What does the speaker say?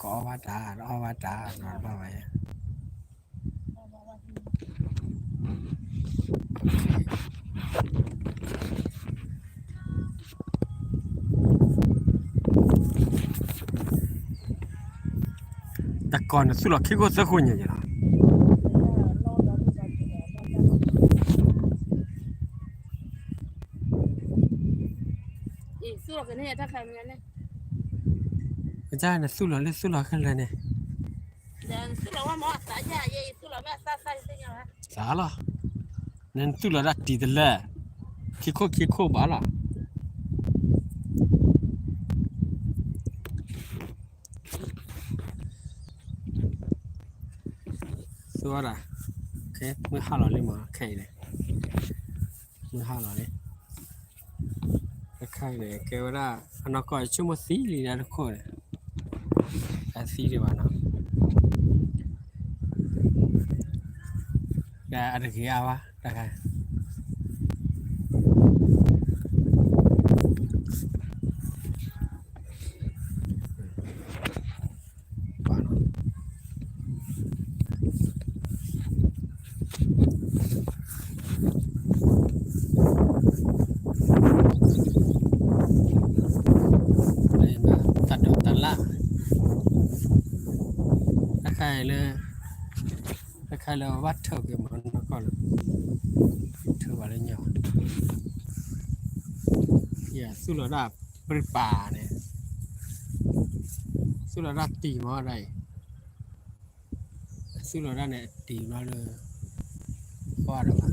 ကအီၣ်ဘၣ်တၢ် တအီၣ်ဘၣ်တၢ်နီတဘၣ်ဝဲ တၢ်ကီၢ်န့ၣ်သူၣ်လီၤခံခိၣ်သၢခိၣ်ညါယလီၤ. ကစၢ်နသူၣ်လီၤလၢသူၣ်လီၤခဲလၢာ်န့ၣ် သးလီၤ. နသူၣ်လီၤတၢ်တံၤတလၢ ခံခိၣ်ခံခိၣ်ဘၣ်လီၤ. သူဝဲဒၣ် မုၢ်ဟါလီၤလံမး ခဲအံၤန့ၣ် မုၢ်ဟါလီၤလံ တခါန့ၣ် ကဲဝဲဒၣ် အနီၢ်ကီၢ်ဆိကမိၣ်သံလံတၢ်တခိၣ်န့ၣ် အသံဒံးဘၣ်နီၤ ဒီးအတဂ့ၤအါဘၣ် တခါ တၢ်ဒိးတၢ်လၢ် တခါလၢ တခါလၢအဘၣ်ထၢက့ၤမးနီၢ်ကီၢ်လၢ ထၢဘၣ်လၢညါ ယသူၣ်လီၤဒၣ်ပြံပာ်န့ၣ် သူၣ်လီၤဒၣ်တံၤမးဒၣ်အံၤ သူၣ်လီၤဒၣ်န့ၣ်အတံၤဘျီလၢ ကွၢ်ဒီးဘၣ်